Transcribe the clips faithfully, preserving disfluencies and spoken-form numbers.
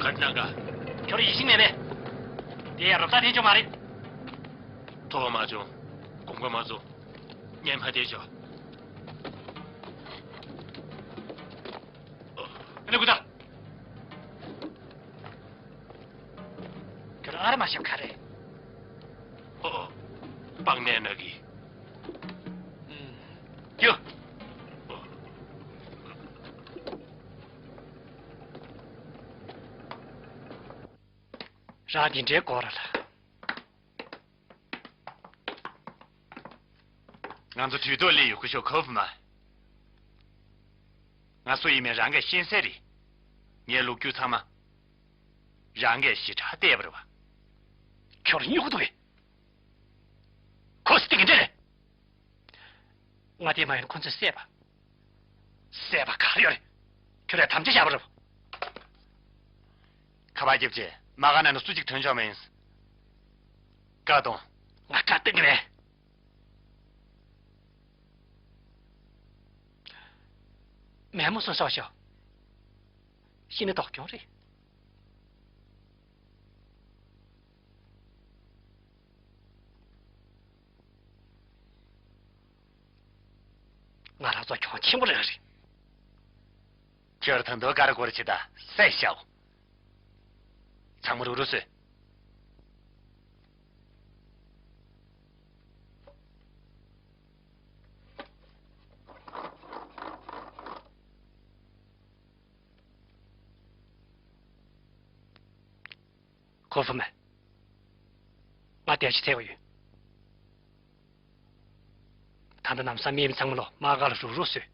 ག་རེ་གནང་ག་ཁྱོད་ཡིད་ཆེས་མེད་པས། དེ་ཡང་རབ་ས་དེ་ཅོ་མ་རེད། ཐོག་མ་བྱུང་། དགོངས་པ་མ་ཚོམས། ཉན་མ་དེ་ཤོག་ཨ་ནི་ཀུ་ད། ཁྱོད་ཨ་ར་མ་ཤེས་ག་རེ། ཨོ། སྤང་ནས་ན་གི། ཀྱུ། རང་འདི་འདྲའི་སྐོར་ལ། ང་ཚོ་དུས་ཐོག་སླེབས་ཡོད་ཀི་ཤོག་ཁོ་ཕུ་མ། ང་སུ་ཡིན་མིན་རང་གིས་ཤེས་གསལ་རེད། ངའི་ལོ་རྒྱུས་ཚང་མ། རང་གིས་ཞེ་དྲག་བལྟས་པ་རེད་བ། ཁྱོད་སྨྱུ་གུ་འདུག་གས། ཁོ་སྟེང་འདྲ་རེད། ང་དེ་མ་ཡིན་ཁོ་ཚོས་བསད་པ། བསད་པ་ག་རེ་ཡོད་རེད། ཁྱོད་རས་དམ་བཅའ་བཞག་པ་རེད། ཁ་པར་རྒྱབ་རྗེས་མ་ག་ན་ནི་སུ་གཅིག་ཐོན་ཆོག་མ་ཡིན། བཀའ་གཏོང་། ང་བཀའ་གཏོང་གི་མེད། མེད་མོ་སོ་སོ་ཤོག་ཤི་ནི་དོགས་སྐྱོང་རེད། ང་རང་ཚོ་གྱོང་ཆེན་པོ་རེད་རེད། ཁྱོད་ད་དུང་དཀར་སྒོར་ཆེ་ད་བསད་ཤག་ཚང་མ་རུག་རུག་བཟོས། ཁོ་ཕུ་མེ། ང་དལ་གྱིས་ཐེག་པ་ཡོད། ད་ལྟ་ནམ་སང་མི་ཚང་མ་ལོ་མ་ག་ལ་རུག་རུག་བཟོས།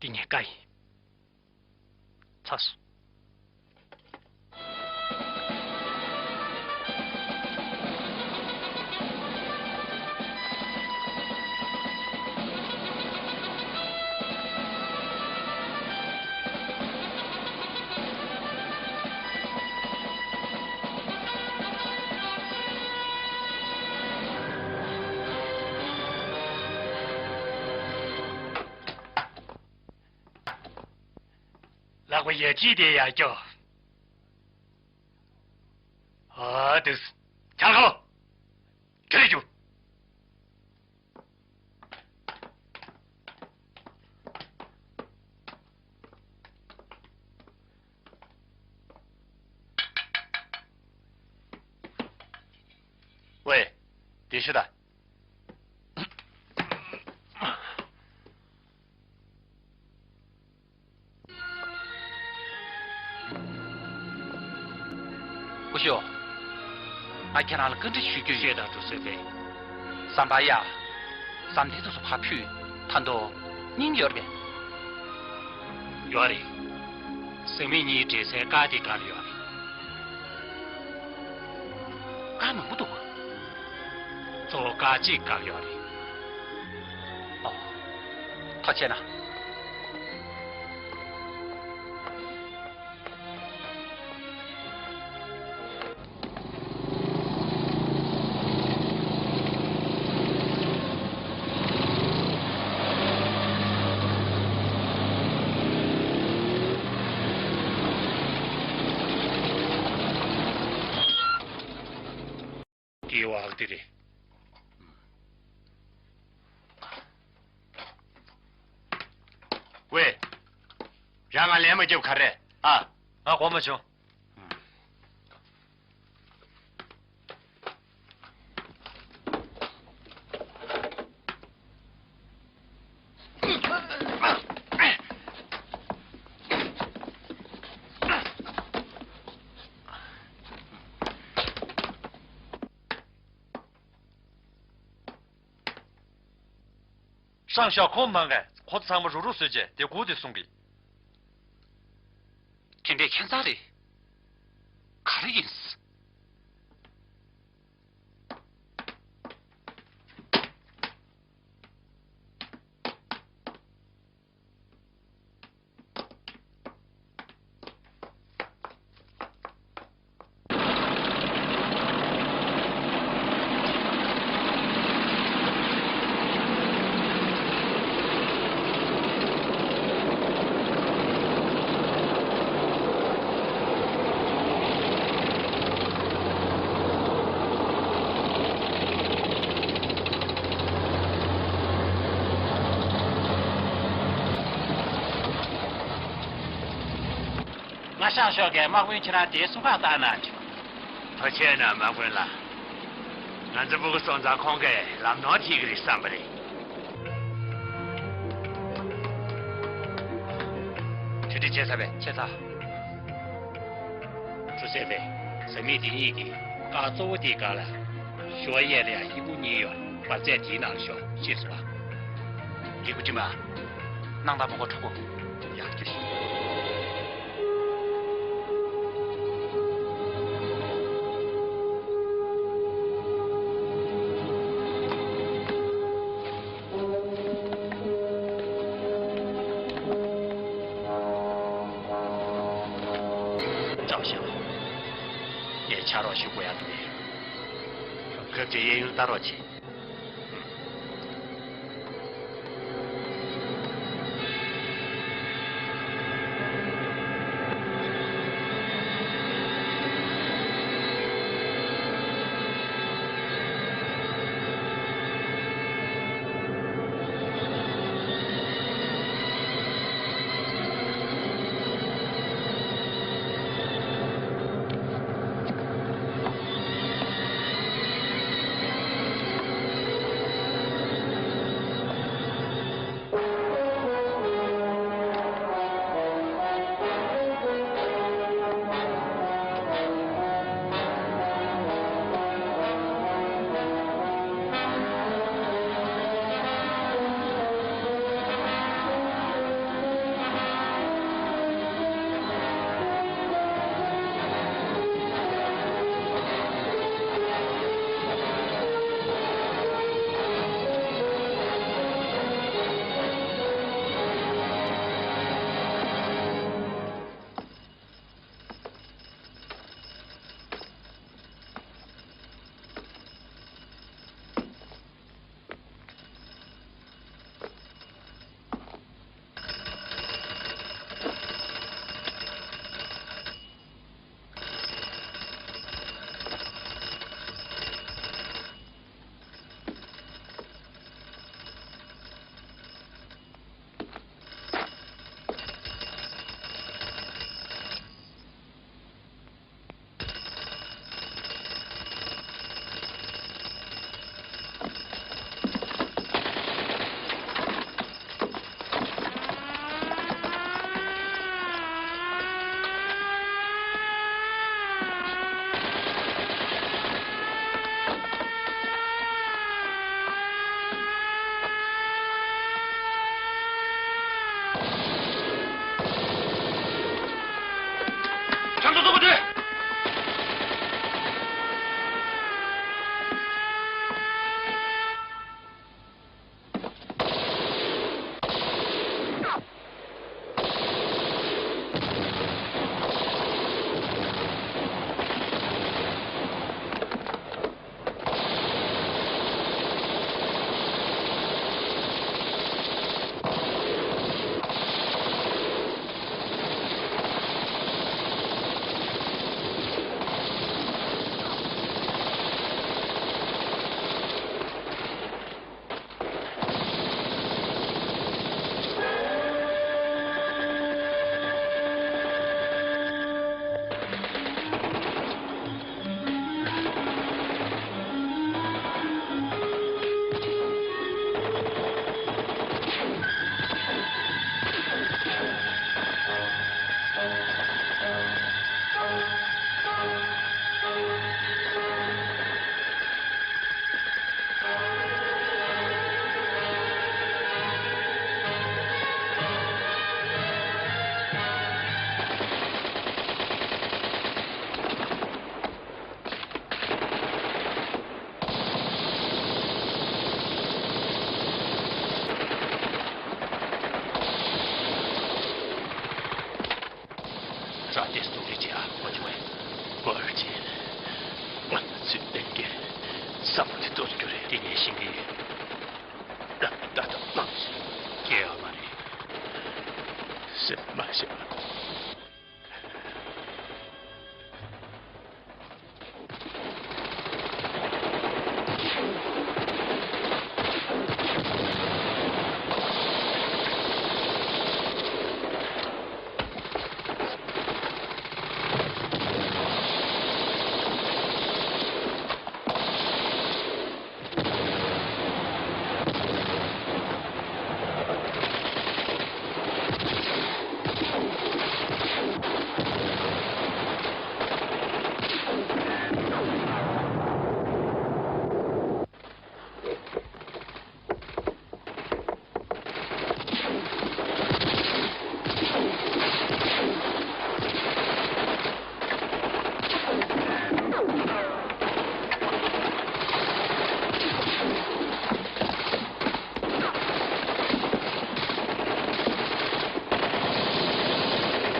འདི་ངའི་བཀའ་ཡིན། ཚར་སོང་། ལག་པ་ཡ་གཅིག་དེ་ཡར་རྒྱོབ། ཨ་དེས། ཆང་ཁ་ལོ། ཁྱེར་རེ་རྒྱུ། ཝེ། དེ་ཤི་ད། སྐུ་ཞབས། ང་ཁྱེད་རང་ལ་བཀའ་འདྲི་ཞུ་རྒྱུ་ཡོད། བཤད་དང་འགྲོ་སྲོལ་བས། ཟམ་པ་ཡ། ཟམ་ཐིག་ཏུ་སུ་ཕར་ཕུད། ད་དུང་སྙིང་ཡོད་རེད་པས། ཡོད་རེད། ཟམ་མི་གཉིས་འདྲེས་སའི་ཀ་དེ་གར་ཡོད་རེད། ཀ་མང་པོ་འདུག་གཙོ་བོ་ཀ་གཅིག་གར་ཡོད་རེད། ཨོ། ཐུགས་རྗེ་གནང་། དེའི་བག་དེ་རེད། ཝེ། རང་ང་ལན་མ་རྒྱབ་ག་རེ། ཨ། ང་གོ་མ་བྱུང་། ཧྲང་ཤ་ཁོང་མང་ངས་ཁོ་ཚང་མ་རུག་རུག་བཟོས་རྗེས་དེ་སྒུག་དེ་གསུང་གི། དེ་འདྲས་ཁྱད་མཚར་རེད། ག་རེ་ཡིན། ཤག་ཤོག་གིས་དམག་དཔོན་ཁྱེད་རང་དེའི་སྲུང་ཁག་བཏང་གནང་བྱུང་། ཐུགས་རྗེ་གནང་དམག་དཔོན་ལགས། ང་ཚོ་སྤུ་གུ་སོང་ཙང་ཁོང་གིས་ལམ་ནོར་ཁྲིད་ཀྱི་རེད་བསམ་པ་རེད། ཆུ་ཁྲི་ཆེ་ས་བས་ཆེ་ས། ཆུ་སེ་བས་ཟ་མིག་དེ་གཉིས་ཀྱིས་རྐང་གཙོ་བོ་དེའི་སྒང་ལ་ཞུ་བ་གཡས་ལ་ཡང་ཧི་བུ་གཉིས་ཡོད། བར་ཚད་དེའི་ནང་ལ་ཤོག་ཤེས་སོང་ངམ། ལི་གུ་ཅི་མ། ནང་ད་བུ་གོ་ཕྲུ་གུ། ཡག་གི། ཅའོ་ཞང་། ངས་ཕྱག་རོགས་ཞུ་དགོས་ཡག་འདུག་གས། སྐབས་རྗེས་གཡས་གཡོན་ལྟ་རོགས་བྱེད།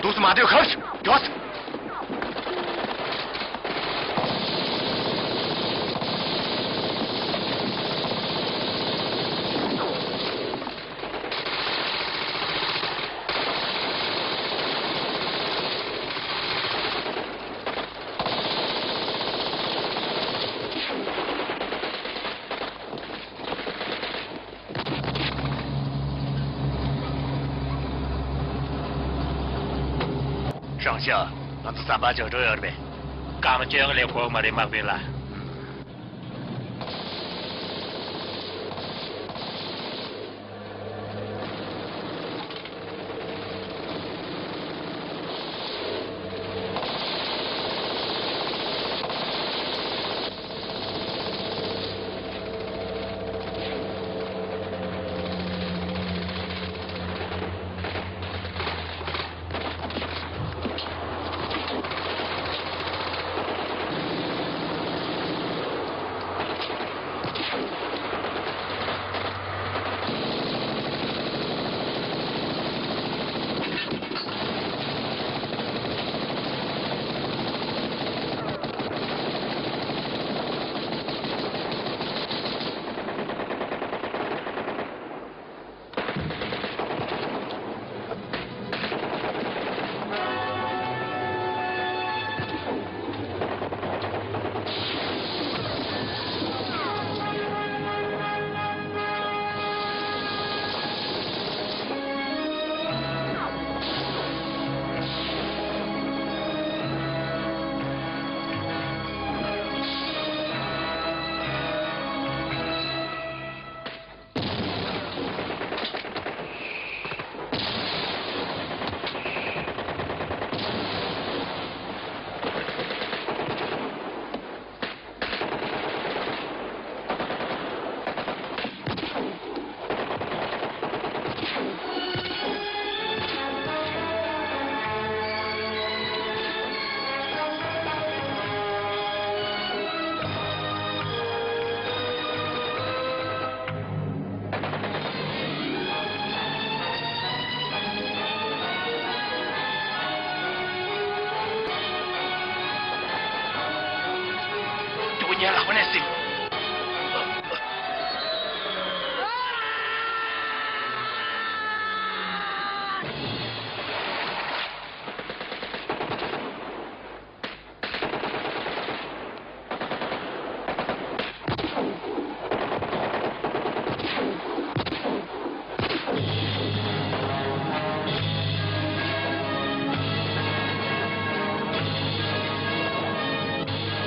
འདུག་སེ་མ་སྡོད། ཁ་རྒྱོབས། ཧྲང་ཤ། ང་ཚོ་ཟམ་པ་ལྕོག་གྲོགས་ཡོད་རེད་པས། སྐར་མ་བཅོ་ལྔ་ལས་འགོར་གི་མ་རེད་དམག་དཔོན་ལགས། སྐྱོ་ཉལ་ལ་ཁོ་ནས་སྲིད།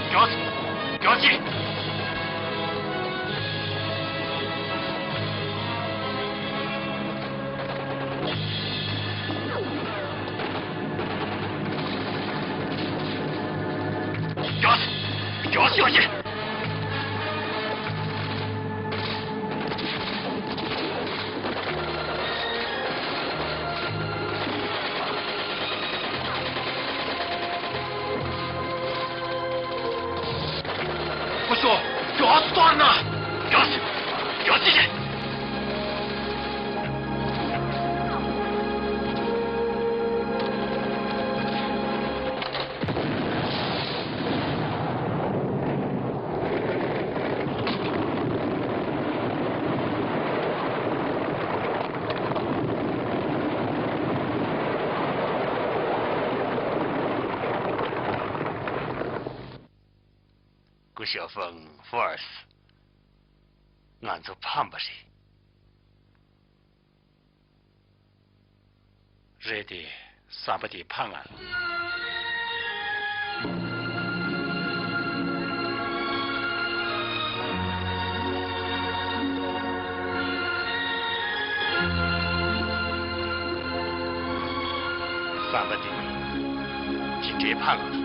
མགྱོགས། མགྱོགས་ཤིག། མགྱོགས། མགྱོགས་ཤིག། མགྱོགས་ཤིག། སྐུ་ཞབས། མགྱོགས་སུ་གཏོང་ན། མགྱོགས། མགྱོགས་ཤིག། སྐུ་ཞབས་ཧྥང་ཧྥོར་སི། ང་ཚོ་ཕམ་པ་རེད། རེད་དེ། ཟམ་པ་དེ་ཕངས་ང་། ཟམ་པ་དེ་ཇི་འདྲའི་ཕངས་ང་།